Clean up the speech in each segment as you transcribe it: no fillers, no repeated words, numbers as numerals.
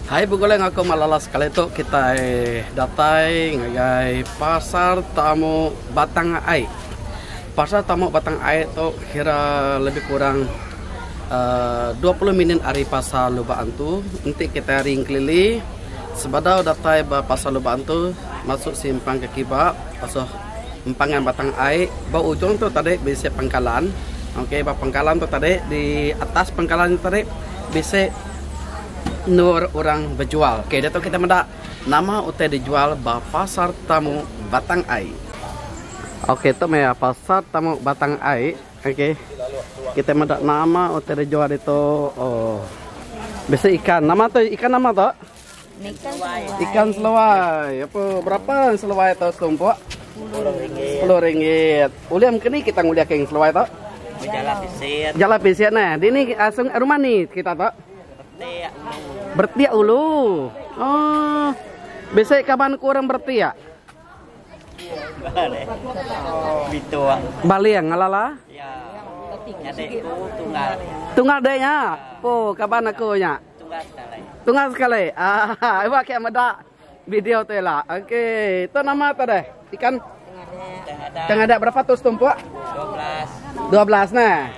Hai begulai enggau aku Malala sekali tu kitai datai ngagai Pasar Tamu Batang Ai. Pasar Tamu Batang Ai tu kira lebih kurang uhh 20 minit ari Pasar Lubok Antu. Enti kitai ari Engkelili sebedau datai ba Pasar Lubok Antu masuk simpang ke kiba pasuh empangan Batang Ai ba ujung tu tadi bisi pangkalan. Okey ba pangkalan tu tadi di atas pangkalan tu tadi bisi Endur orang bejual. Okey diatu kita meda nama utai dijual ba Pasar Tamu Batang Ai. Okey tu meh Pasar Tamu Batang Ai. Okey. Kita meda nama utai dijual ditu. Oh. Bisi ikan. Nama tu ikan nama tu? Ikan seluai. Ikan seluai. Apa berapa seluai tu setumpuk? Sepuluh ringgit. Ulih mengkeni kita ngulih ke seluai tu? Jalan pisit. Jalan pisit nah. Dini asung rumah ni kita tu. Bertiak ulu. Bertiak ulu. Oh. Bisi kaban ku orang bertiak. Bitung. Baling ngelala? Ya. Nyadi ku tunggal. Tunggal dek nya. Po kaban aku nya. Tunggal sekali. Tunggal sekali. Ah, iba ke meda video tu ila. Okey, tu nama tu deh. Ikan Tengah ada berapa tu setumpuk? 12. 12 nah.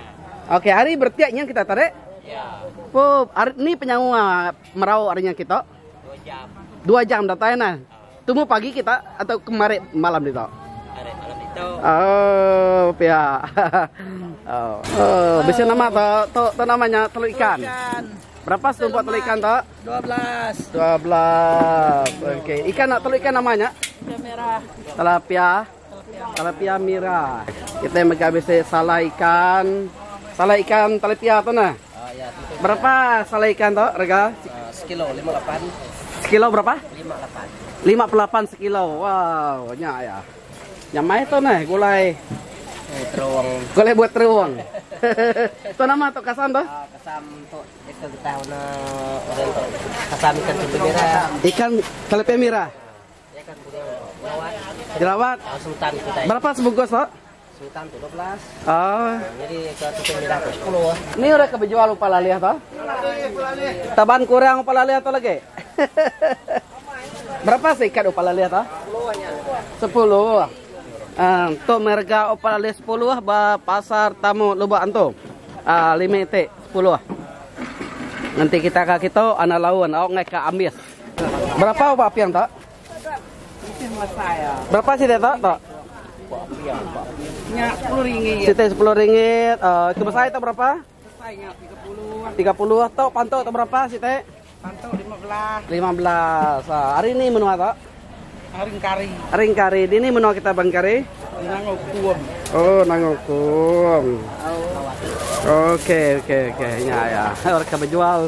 Okey, hari bertiak nya kita tarik. Ya. Po, hari ni penyawa merau harinya kita. 2 jam. 2 jam datai nah. Tumu pagi kita atau kemarin malam itu? Hari malam itu. Oh, pia. oh. Oh, bisa nama tu, tu, tu namanya telur ikan. Ikan. Berapa setumpuk telur ikan tu? 12. 12. Okey, ikan nak telur ikan namanya? Ikan merah. Tilapia. Tilapia merah. Kita mega bisa salah ikan. Salah ikan tilapia tu nah. Oh, ya, Berapa salah ikan tu harga? Sekilo 58. Sekilo berapa? 58. 58 sekilo. Wow, banyak ya. Nyamai tu nah gulai. Teruang. Gulai buat teruang. tu nama tu kasam tu? Ah, kasam tu itu kita guna orang tu. Kasam ikan tilapia merah. Ikan tilapia merah. Ya kan punya jelawat. Jelawat. Ah, sultan kita. Berapa sebungkus tu? Sultan tu 12. Ah. Jadi ke tilapia merah tu 10. Ni orang ke berjual upah lalih tu? Taban kurang upah lalih tu lagi. Berapa seikat upah lalih tu? 10. Ah, tu merga upah lalih 10 ba pasar tamu Lubok Antu. Ah, 5 itik 10. Nanti kita ke kita ana laun awak ngai ke ambis. Berapa upah apiang tu? Berapa sih tu? Tu? Nya 10 ringgit. Siti 10 ringgit. Uh, kebesar itu berapa? Besarnya 30. 30 atau pantok tu berapa siti? Pantok 15. 15. Ah, hari ini menua tu? Haring kari. Haring kari. Di ini menua kita bang kari? Nangokum. Oh, Nangokum. Okey, okey, okey. Ya, ya. Mereka berjual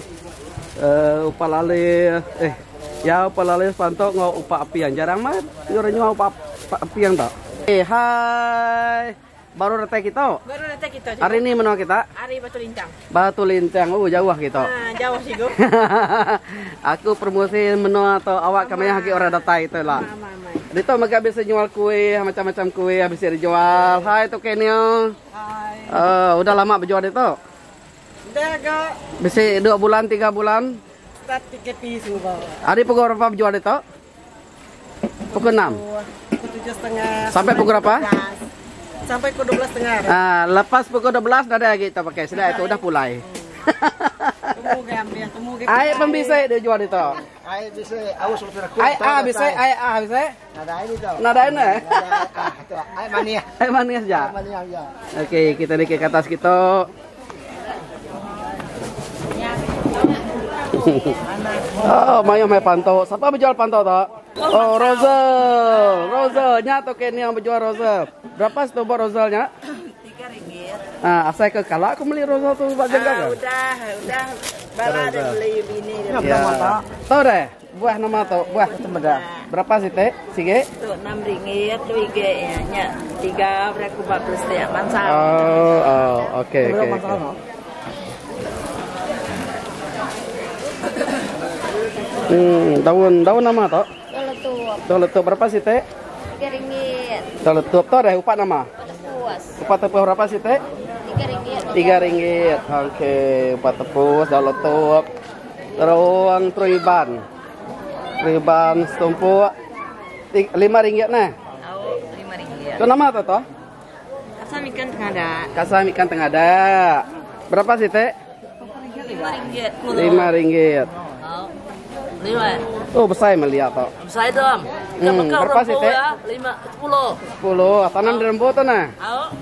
uh, upah lali eh ya upah lali pantok ngau upah api yang jarang mah orang nyual upah api yang tak. Eh, hai. Baru datai kita. Baru datai kita. Hari ni menua kita? Hari Batu Lintang. Batu Lintang. Oh, jauh kita. Ha, jauh sigu. Aku promosi menua atau awak kami lagi orang datai itu lah. Dito mega bisa jual kuih, macam-macam kuih bisa dijual. Hai tu Kenyo. Hai. Uh, udah lama berjual itu? Udah agak. Bisa 2 bulan, 3 bulan. Start PKP semua. Hari pukul berapa berjual itu? Pukul 6. Pukul 7.30. Sampai pukul berapa? Sampai pukul 12.30. Ah, lepas pukul 12 dah ada lagi kita pakai. Sudah itu udah pulai. Temu ke ambil, temu ke. Ai pembisai dia jual itu. Ai bisa aus Ai ah bisa, ai ah bisa. Nadai itu. Nadai na. Ai manis. Ai manis ya. Manis ya. Okey, kita ni ke atas kita. Oh, mayo mai pantau. Siapa berjual pantau tak? Oh, Rosal. Rosal nya tu ke ni yang berjual Rosal. Berapa setumpuk Rosalnya? 3 ringgit. Ah, asal ke kalak aku beli Rosal tu buat jengkak. Ah, udah, udah. Bala ada beli bini. Ya. Tahu deh, buah nama tu, buah cempedak. Berapa sih teh? Sige? Tu 6 ringgit, tu ige ya, nya 3 berapa 14 ya, mansau. Oh, oh, okey okey. okey. Hmm, daun daun nama tu? Daun letup. Daun letup berapa sih teh? 3 ringgit. Daun letup tu ada upat nama? Tepus. Upat tepus berapa sih teh? 3 ringgit. 3 ringgit. Okey, upat tepus, daun letup. Terung terung Iban. Terung Iban setumpuk RM5 neh. Au, RM5. Tu nama tu toh? Kasam ikan tengada. Kasam ikan tengada. Berapa sih teh? RM5. RM5. Au. Lima. Oh, besar melihat tu. Besar tu. Berapa sih teh? Lima, sepuluh. 10. Tanam di rembut tu nah. Au.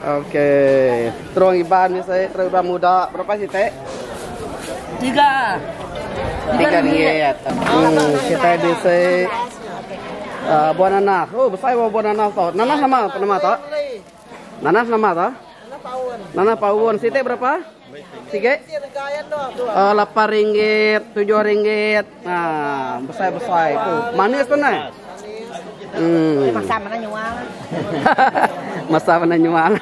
Okey. Terung Iban ni saya, terung Iban muda. Berapa sih teh? Tiga. RM3. Kita bisi uh, buah nanas. Oh, besar buah, buah nanas tu. Nanas nama apa nama tu? Nanas nama tu? Nanas paun. Siti berapa? Tiga? RM8, RM7. Nah, besar-besar itu. Manis tu nah. Masa mana nyual? Masa mana nyual?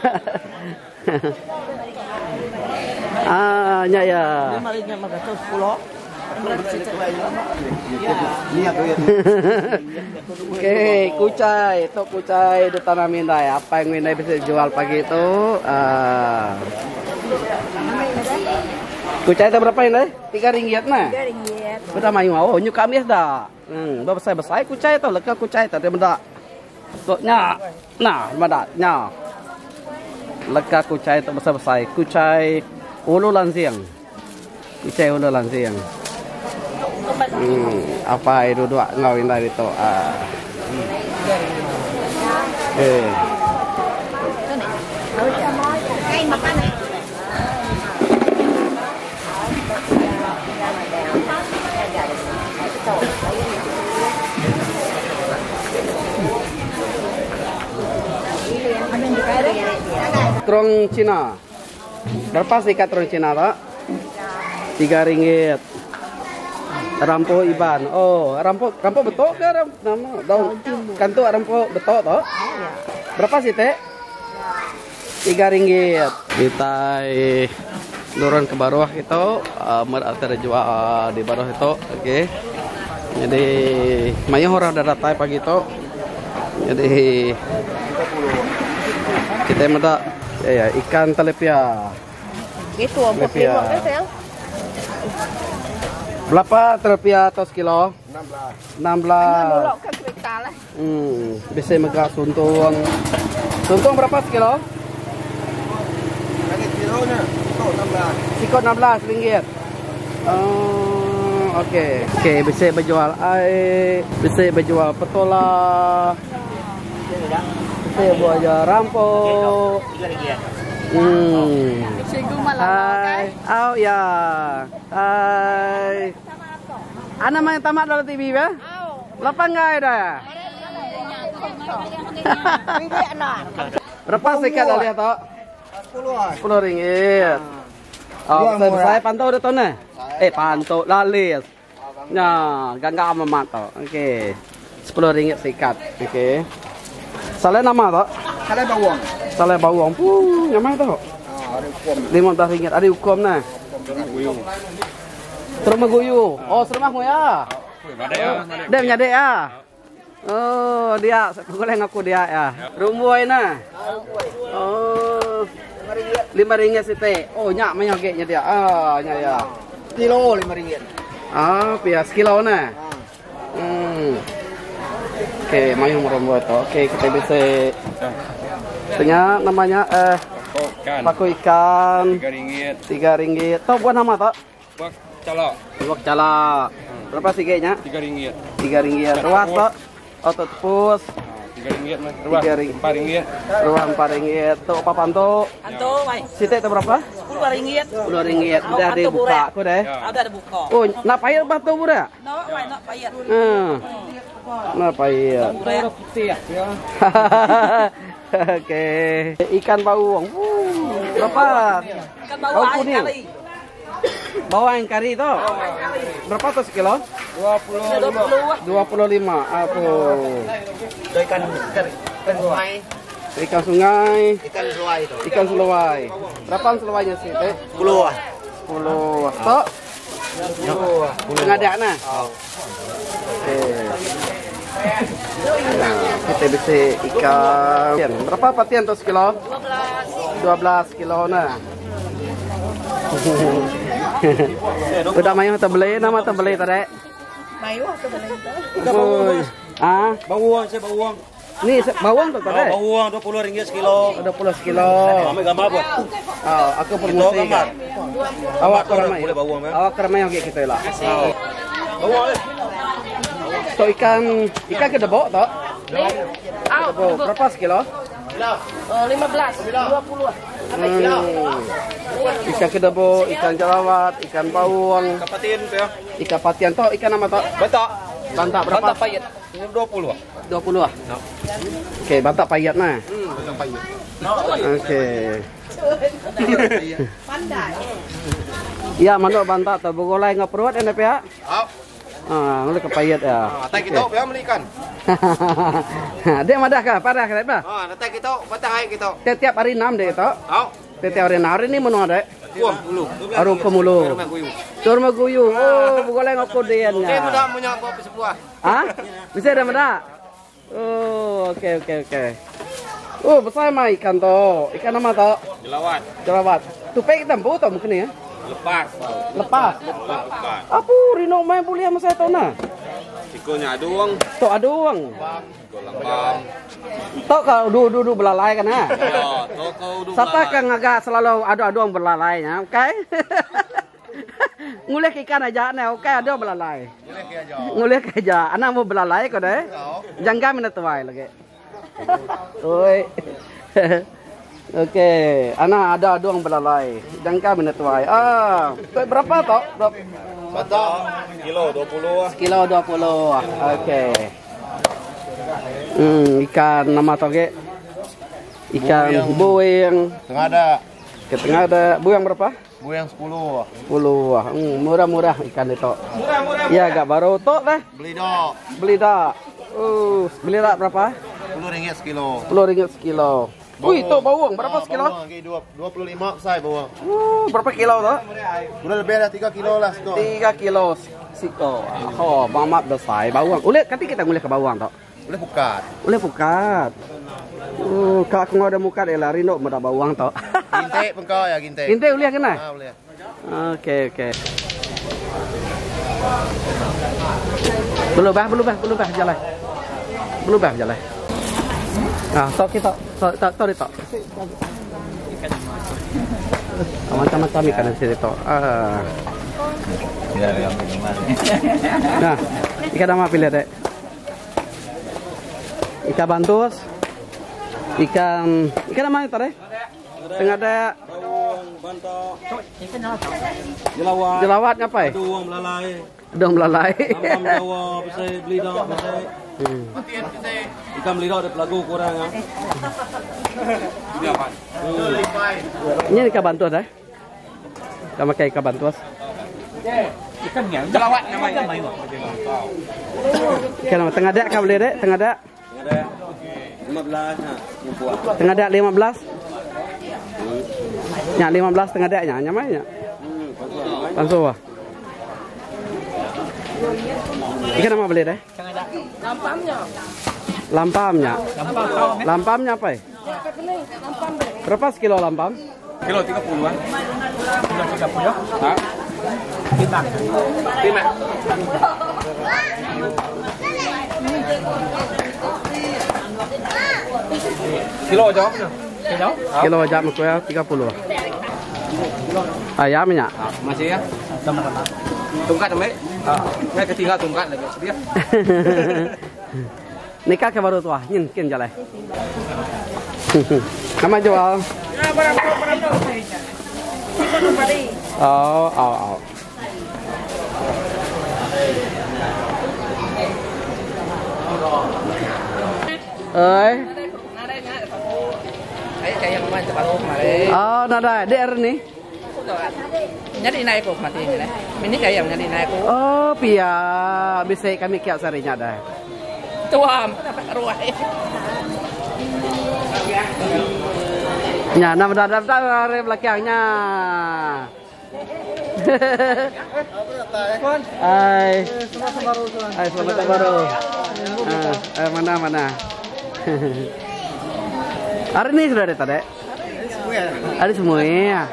Ah, nya ya. Okey, kucai, tu kucai ditanam indai. Apa yang indai bisa jual pagi tu? Ah. Kucai tu berapa indai? RM3 nah. RM3. Benda mayu oh, nyu kamis dah. Besar-besar kucai tu, leka kucai tu dia benda. Tu nya. Nah, benda nya. Leka kucai tu besar-besar. Kucai ulu lansing. Kucai ulu lansing. Apa itu dua ngau indai itu. Ah. Eh. Terung Cina. Berapa sih ikat terung Cina, Pak? RM3. Rampo Iban. Oh, rampo rampo betok ke ram, nama daun kantu rampo betok toh? Berapa sih, Teh? RM3. Kita turun ke bawah itu, terjual di bawah itu, okey. Jadi mayuh orang dah datang pagi tu. Jadi kita meda ya, ya ikan tilapia. Gitu, Tilapia. 45 kan sayang? Berapa tilapia atas kilo? 16. 16. Nolak ke kereta lah. Bisa mega suntung. Suntung berapa sekilo? Ada kilonya, sikok 16. Sikok 16 ringgit. Oh, okey. Okey, bisa berjual air, bisa berjual petola. Bisa berjual rampok. Hai. Oh ya. Hai. Ana main tamat dalam TV ya? Lapan ngai dah. Berapa sekat dah lihat tak? 10. 10 ringgit. Oh, Dua murah. saya pantau dah tuan eh? Eh, pantau lalis. Nah, gangga amat tu. Okey. 10 ringgit sekat. Okey. Saleh nama tak? Saleh bawang. Saleh bawang. Puh, nyaman tu. Ah, ada hukum. 15 ringgit. Ada hukum nah. Terus guyu. Oh, seremah ya. Dia menyadek ya. Oh, dia boleh ngaku dia ya. Rumbuai nah. Oh. 5 ringgit sete. Oh, nyak banyak geknya dia. Ah, nyak ya. Kilo 5 ringgit. Ah, pia sekilo nah. Okey, mayu merombo tu. Okey, kita bisa Tengah namanya Ikan. paku ikan. 3 ringgit. 3 ringgit. Tahu buat nama tak? Buat calak. Buat calak. Berapa sih kayaknya? 3 ringgit. 3 ringgit. Ruas tak? Oh, tepus. 3 ringgit mas. Ruas 3 ringgit. 4 ringgit. Ruas 4 ringgit. Tu apa pantu? Anto, mai. Sitik tu berapa? 10 ringgit. 10 ringgit. Dah dibuka aku deh. Ya. Ada dibuka. Oh, nak payah batu budak? Nak, mai, nak payah. Nak payah. Budak putih ya. Okey. Ikan bawang. Berapa? Ikan bawang Bawang kuning. kari. Bawang kari tu. Berapa tu sekilo? 25. 25. Apa? Ikan ikan ikan sungai. Ikan sungai. Ikan seluai itu. Ikan seluai. Berapa seluainya sih, Teh? 10. 10. Tok. Tengah dak nah. Okey. Nah, kita bisa ikan. Berapa patian tu sekilo? 12. 12 kilo nah. Udah mayuh tebeli nama tebeli tadi? Mayuh tebeli. Oi. Ah, Bawang saya bawang. ni bawang tu tadi. Bawang 20 ringgit sekilo. 20 sekilo. Ambil gambar buat. Oh, aku promosi gambar. Awak keramai. Boleh bawang, ya? Awak keramai okey kita lah. Bawang eh. So ikan ikan ke debok tak? Debok. Berapa sekilo? 15, 20. Ikan kedebo, ikan jelawat, ikan bawang, Kapatin tu ya. ikan patian tok, ikan nama tok? Bantak. Bantak berapa? Bantak payet. 20 ah. 20 ah. Okey, bantak payet nah. Bantak payet. Okey. Ya, manuk bantak tu bergulai dengan perut ini pihak. Oh. Ah, ngulih ke payet ya. Atai kita biar beli ikan. Dia madah kah? Parah kah apa? Ah, atai kita batang air kita. Tiap-tiap hari 6 dia tok. Oh. Tiap-tiap hari 6 hari ni menua dek. Kuam dulu. Aru kemulu. Rumah guyu. Tur maguyu. Oh, bergulai dengan kodian Eh, mudah punya kau sebuah. Ah? Bisa dah mana? Oh, okey okey okey. Oh, besar mai ikan tu. Ikan nama tu? Jelawat. Jelawat. Tupek kita bu tu mungkin ya. Lepas. Lepas. Lepas. Apa Rino main boleh sama saya tahu nah. Sikonya aduang. Tok aduang. Lambam. Tok kau du du du belalai kan ha. Ya, toko du. Siapa kan agak selalu adu-aduang belalai nya, okey? Ngulih ikan aja ne, okey ada belalai. Ngulih ke aja. Anak mau belalai kau deh. Jangka mina tuai lagi. Oi. Okey, anak ada aduang belalai. Jangka mina tuai. Ah, tok berapa tok? Berapa? Bantak kilo 20 ah. Kilo 20. Okey. Ikan nama toge. Ikan buing. Tengah ada Ke tengah ada buang berapa? buyang 10. 10. Murah-murah ikan itu. Murah-murah. Ya agak baru tok dah. Beli dok Beli dak. Beli dak berapa? 10 ringgit sekilo. 10 ringgit sekilo. Wih, tok bawang berapa sekilo? Bawang lagi 25 besar bawang. Berapa kilo tok? Udah lebih dah 3 kilo lah seko. 3 kilo siko. Oh, mamat besar bawang. Ulek kati kita ngulih ke bawang tok. Boleh buka. Boleh pukat. Kak aku ada muka dia lari nok meda bawang tok. Gintik pengkau ya gintik. Gintik boleh kena? Ah, boleh. Okey, okey. Belum bah, belum bah, belum bah jalan. Belum bah jalan. Ah, tok kita, tok tok tok tok. Macam-macam ikan di sini tok. Ah. Nah, ikan apa pilih dek? Ikan bantus. Ikan ikan apa itu deh? Tengah ada Bawang, bantak. Jelawat. jelawat ngapai? Aduang belalai. Dong belalai. Lambam Jawa, besar beli dak besar. Ikan beli dak ada pelagu kurang ah. Ini ikan bantus eh? Ikan pakai ikan bantus. Jelawat namanya. Ikan apa? Tengah dak kau boleh dek? Tengah dak? Ada 15 ha, buah. Tengah dak 15. Nyak 15 tengah dak nya, nyamai nya. Pansu ah. Ikan apa boleh deh? Lampamnya. Lampamnya. Lampamnya apa? Berapa sekilo lampam? Kilo 30 ah. Kilo 30. Ha? Lima. Kilo jawab ni. Kilo aja mak ya 30. Ayam nya. Masih ya? Tungkat ambil. Ngay ketiga tungkat lagi. Sedia. Nikah ke baru tua, nyin kin jalan. Nama jual. Oh, oh, oh. Ơi. Oh, nada, dia ni. Nyadi naik ko mati ni. Ini kayak nyadi naik ko. Oh, pia bisa kami kiak sarinya dah. Tuam dapat ruai. Ya, nama dah dah dah belakangnya. Hai. Hai, selamat tahun baru. Mana mana. Hari ini sudah ada tadi? Hari semua ya.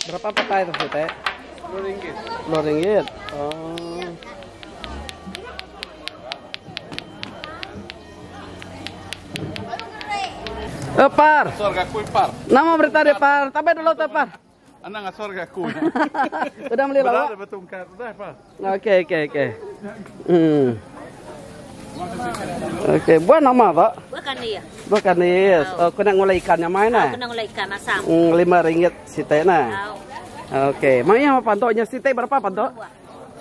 Berapa petai tu site? RM10. RM10. Oh. Eh, par. Sorga kui par. Nama berita dia par. Tabai dulu tu par. Anang ngasor ke aku. Udah beli lauk? Udah betungkat, udah apa? Okey, okey, okey. Okey, buat nama pak? Bukan dia. Bukan ni. Oh, kena ngulai ikan yang main nah. Kena ngulai ikan asam. RM5 site nah. Okey, mai apa pantoknya site berapa pantok?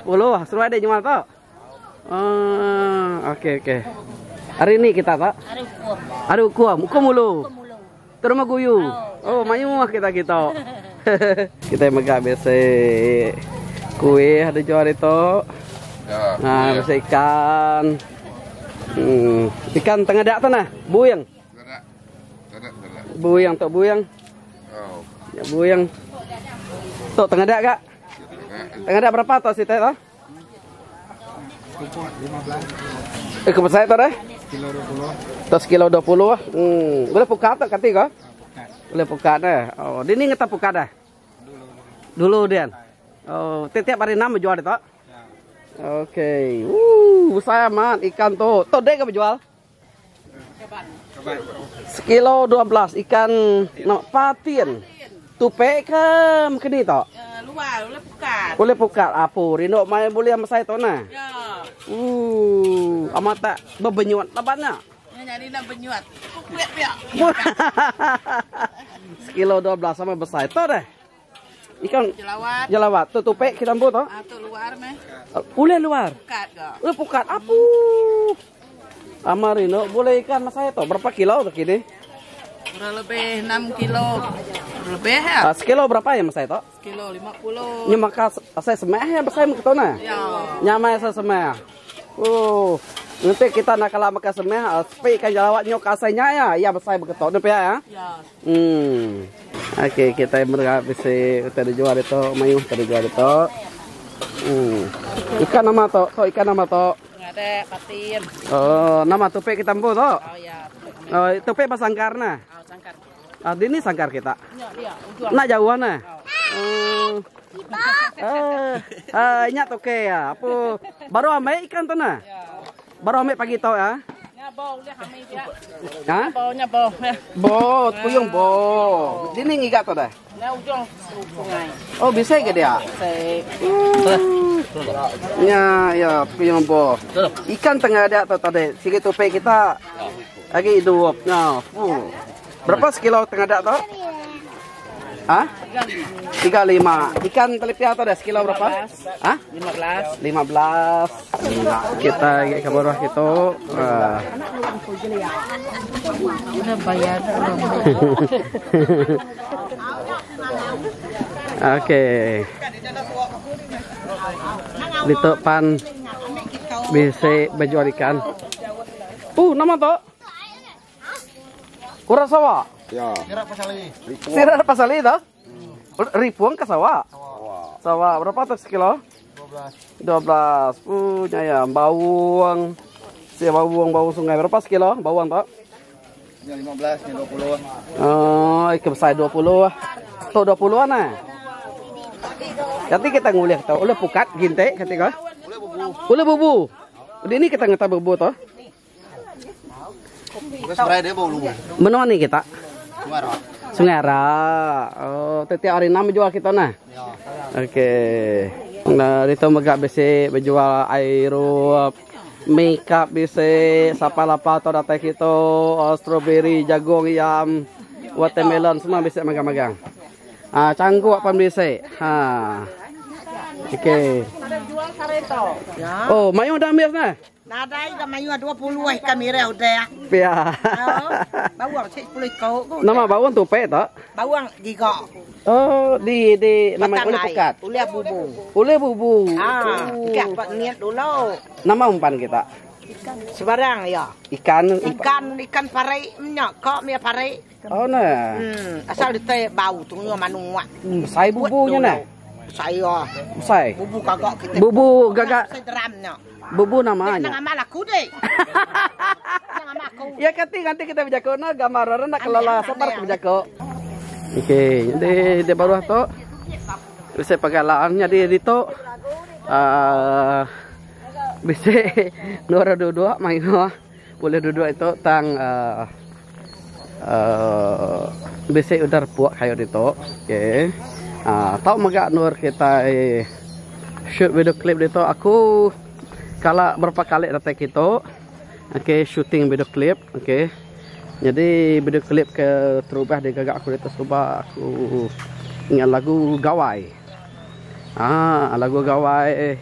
10. Seruai dia jual tak? Ah, okey okey. Hari ni kita tak? Hari hukum. Hari hukum, hukum mulu. Terus guyu. Oh, mayu mah kita kita. Kita mega biasa kuih ada jual itu. Ya. Nah, biasa ikan. Ikan tengah dak tu nah, buyang. Tak ada. Tak ada. Buyang tok buyang. Oh. Ya buyang. Tok tengah dak kak? Tengah dak berapa tok si teh tok? 15. Eh, kebesar tu dah? Kilo 20. Tos kilo 20 ah. Boleh pukat tak kati kau? Boleh pukat dah. Oh, dia ni ngetap pukat dah. Dulu. Dulu dia. Oh, tiap-tiap hari 6 berjual dia tak? Okey. Besar amat ikan tu. Tu dek ke berjual? Sekilo 12 ikan nak patin. Tupek ke kini tak? Luar boleh pukat. Boleh pukat apa? Rindu mai boleh sama saya tu nah. Ya. Amat tak berbenyuat labannya. Yang jadi nak benyuat. Kuat pia. Sekilo 12 sama besar tu dah. Ikan Jelawat. Jelawat. Tu tupek kita ambil tu. Ah, tu luar meh. Boleh luar. Pukat ke. Boleh pukat apa? Amarino boleh ikan mas saya tu berapa kilo tu kini? Kurang lebih 6 kilo. Kurang lebih ya. Sekilo berapa ya mas saya tu? Sekilo 50. Ni maka saya semeh ya saya mengetahui nah. Ya. Nyamai saya semeh. Oh, nanti kita nak kalau makan semeh, sepi ikan jelawat nyok asainya ya, ya besar begitu, ni pia ya. Ya. Okey, kita mereka bisa kita dijual itu, mayu kita dijual itu. Ikan nama to, to ikan nama to. Ada patin. Oh, nama tupek kita ambil to. Oh ya. Oh, tupek pas sangkar nah. Oh, sangkar. Ah, ini sangkar kita. Ya, dia ujung. Nak jauh nah. Oh. Ingat okey ya. Apa baru ambil ikan tu nah? Baru ambil pagi tau ya. Ya, bau dia kami dia. Ha? Baunya bau. Bo, puyung bo. Dini ngigat tu dah. Nya ujung sungai. Oh, bisa ke dia? Bisa. Ya, ya, puyung bo. Ikan tengah ada tu tadi. Sikit topek kita lagi hidup. Nah, Berapa sekilo tengah ada tu? Hah? 35. Ikan tilapia tu dah sekilo berapa? Hah? 15. 15. Kita ke bawah kita. Udah bayar belum? Okey. Di depan bisa berjual ikan. Nama tu? Kurosawa. Ya. Sirah pasali tu? Ripuang ke sawah? Sawah. Berapa tu sekilo? 12. Punya ya, bawang. Si bawang, bawang sungai. Berapa sekilo bawang tu? Yang 15, yang 20. Oh, ikan besar 20 lah. Tu 20-an lah. Nanti kita ngulih tu. Boleh pukat ginte ketika. Boleh bubu. Boleh bubu. Ini kita ngetah bubu tu. Terus berai dia bau lubu. Menua ni kita? Sungai Ra. Sungai Ra. Oh, tiap hari 6 jual kita nah. Ya. Okey. Nah, itu megak besi berjual air, makeup besi, sapa lapa atau datang kita, oh, strawberry, jagung, yam, watermelon semua besi magang-magang. Ah, cangkuk apa besi. Ha. Okey. Oh, mayu dah ambil nah. Nadai dah mayu 20 eh kami reu dah. Pia. Bawang cik 10 kau. Nama bawang tupai tak? Bawang giga. Oh, di nama boleh pukat. Boleh bubu. Boleh bubu. Ah, ikan pak niat dulu. Nama umpan kita. Sebarang ya. Ikan Ikan parai minyak kok mia parai. Oh nah. Asal dite bau tu nyo manuak. Sai bubunya nah. Saya. Sai. Bubu gagak kita. Bubu gagak. Seramnya. Bubu namanya. Nang amal aku deh. Nang amal aku. Ya kati nanti kita berjago na gambar orang nak kelola sabar kita berjago. Okey, jadi di bawah tu. Bisi pengkalan nyadi ditu uhh bisi endur duduk mayuh ulih duduk ditu tang uhh uhh bisi udah repuk kayu ditu okay uhh tau mega endur kitai shoot video clip ditu aku kala berapa kali datai kitu okay shooting video clip okay. Nyadi video klip ke terubah digaga aku ditu suba aku ingat lagu Gawai. Aa lagu Gawai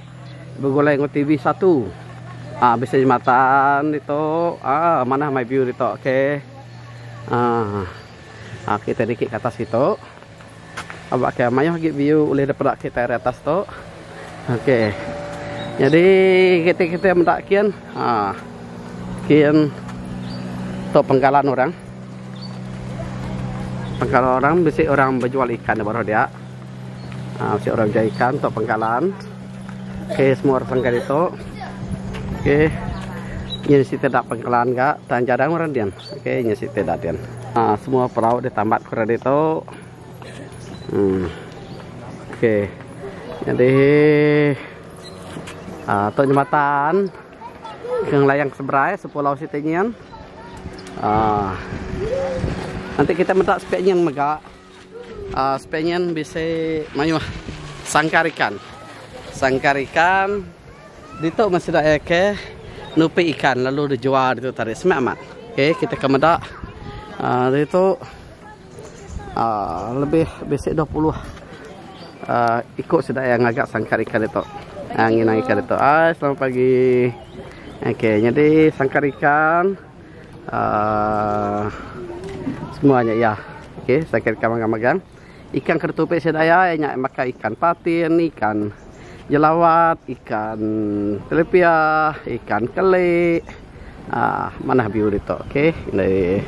begulai enggau TV satu. Aa bisi jematan ditu aa manah mai view ditu okay. Aa kita niki ke atas ditu. Aba ke mayuh agi view ulih dipeda kitai ari atas tu. Okey. Nyadi kiti kiti meda kin ha kin tu pengkalan orang. Pengkalan orang bisi orang bejual ikan da baruh dia. Ha bisi orang bejual ikan tu pengkalan. Okey semua orang sangka ditu. Okey. Nyin siti da pengkalan ga tang jarang orang din. Okey nya siti da din. Ha semua perau ditambat ku orang ditu. Hmm. Okey. Jadi ah tu jembatan ke ngelayang ke seberai sepulau siti nyin. Ah nanti kita meda sepiak nyin mega. Ah sepiak nyin bisi mayuh sangkar ikan. Sangkar ikan ditu meh sida iya ke nupi ikan lalu dijual ditu tadi. Semak amat. Okey kita ke meda ah ditu. Aaa lebih bisi 20 aaa iku sida iya ngaga sangkar ikan ditu. Aaa nginang ikan ditu. Hai selamat pagi. Okey nyadi sangkar ikan aaa semua nya iya. Okey sangkar ikan magang-magang. Ikan ke ditupi sida iya nya baka ikan patin, ikan jelawat, ikan tilapia, ikan keli. Aaa manah view ditu okey indai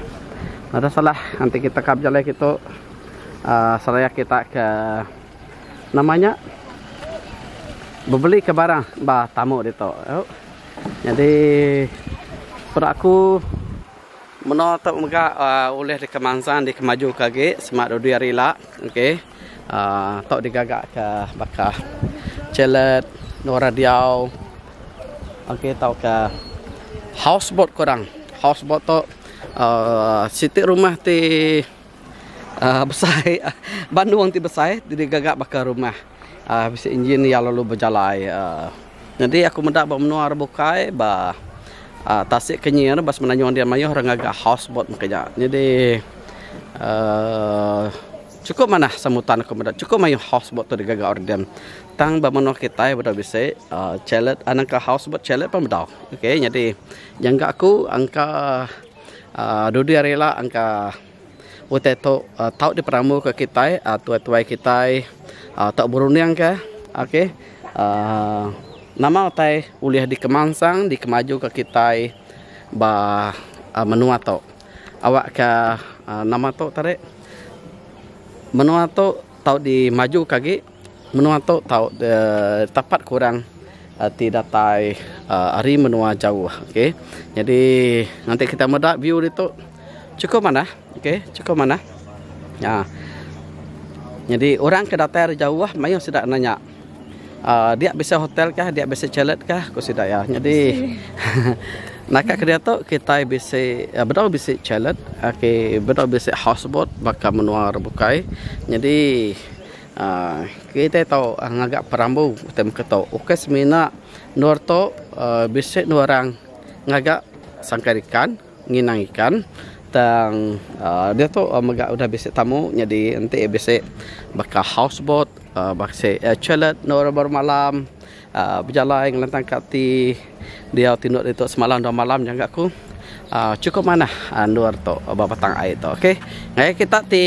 nadai salah enti kita ka bejalai kitu aaa seraya kita ke nama nya bebeli ke barang ba tamu ditu au. Nyadi peda aku meno tu mega aaa ulih dikemansang dikemaju ke agi sema dudi hari ila okey aaa tau digaga ke baka chalet endur orang diau. Okey tauka houseboat ku orang. Houseboat tu uhh siti rumah ti uhh besai bandung ti besai ti digaga baka rumah uhh bisi enjin iya lalu bejalai uhh. Nyadi aku meda ba menua re bukai ba uhh tasik kenyir ba semenanjung dia mayuh orang ngaga houseboat meka nya. Nyadi uhh chukup manah sambutan aku meda chukup mayuh houseboat tu digaga orang din. Tang ba menua kitai bedau bisi uhh chalet anang ka house boat chalet pun bedau. Okey nyadi jangka aku angka uhh dudi hari ila angka utai tu uhh tau diperambu ka kitai uhh tuai-tuai kitai uhh tau berunding ka okey uhh nama utai ulih dikemansang dikemaju ka kitai ba menua tu. Awak ka uhh nama tu tadi menua tu tau dimaju ka agi. Menua tu tau tapat kurang ti datai ari menua jauh ok. Nyadi nganti kita meda view ditu chukup manah ok chukup manah uhh nyadi orang ke datai ari jauh mayuh sida nanya uhh dia bisi hotel kah dia bisi chalet kah ku sida iya. Nyadi naka ke diatu kitai bisi bedau bisi chalet ok bedau bisi houseboat baka menua re bukai nyadi. Aaa kitai tau ngaga perambu utai meka tu ukai semina endur tu aaa bisi dua orang ngaga sangkai ikan nginang ikan tang aaa diatu mega udah bisi tamu nyadi enti bisi baka house boat aaa bisi chalet endur bermalam aaa bejalai ngelantang ka ati diau tindok ditu semalam dua malam jangka ku aaa chukup manah endur tu ba batang ai tu okey. Ngagai kita ti.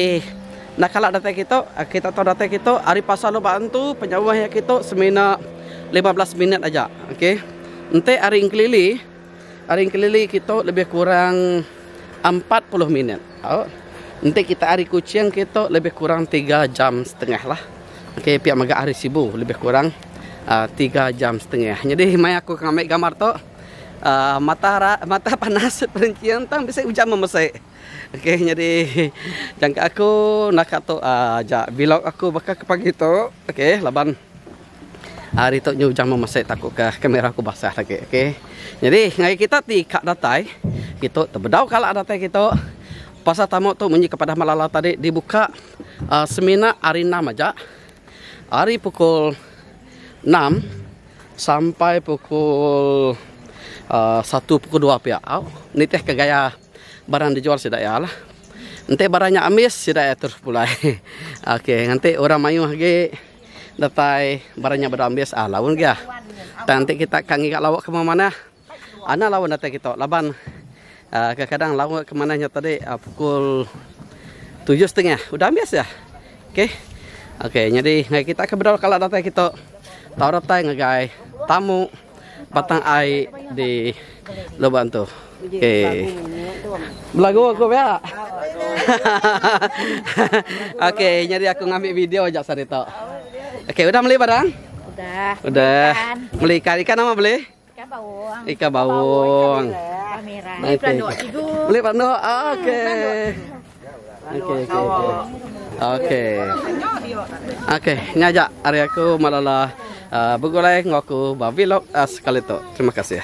Enda kala datai kitu, kita tau datai kitu ari pasar Lubok Antu penyauh iya kitu semina 15 minit aja. Okey. Enti ari Engkelili, ari Engkelili kitu lebih kurang 40 minit. Au. Enti kita ari Kuching kitu lebih kurang 3 jam setengah lah. Okey, pia mega ari Sibu lebih kurang 3 jam setengah. Nyadi maya aku ke ngambi gambar tu. Uh, mata mata panas perencing tang bisi ujan memesai. Okey nyadi jangka aku naka tu uh, ja vlog aku baka ke pagi tu. Okey laban hari tu nyu ujan memesai takut ke kamera aku basah lagi. Okey. Nyadi ngagai kita ti ka datai kitu tebedau kala datai kitu pasar tamu tu munyi ke padah Malala tadi dibuka uh, semina hari 6 aja. Hari pukul 6 sampai pukul uh, 1 pukul 2 pia au nitih ke gaya barang dijual sida iya lah. Enti barang nya ambis sida iya terus pulai. Okey nganti orang mayuh agi datai barang nya bedau ambis ah laun gia. Tang enti kita ka ngiga lauk ke manah ana laun datai kitu laban uh, kadang-kadang lauk ke manah nya tadi uh, pukul 7.30 udah ambis ya. Okey. Okey nyadi ngagai kita ke bedau kala datai kitu tau datai ngagai tamu Batang Ai di Lubok Antu. Okey. Belagu aku pia. Okey nyadi aku ngambi video aja sehari tu. Okey udah meli barang? Udah. Udah. Meli ikan. Ikan nama beli? Ikan bawang. Ikan bawang. Ikan merah. Okey. Beli pelanduk. Okey. Okey okey okey. Okey. Okey, nya aja ari aku malala uh, begulai enggau aku ba vlog uh, sekali tu. Terima kasih.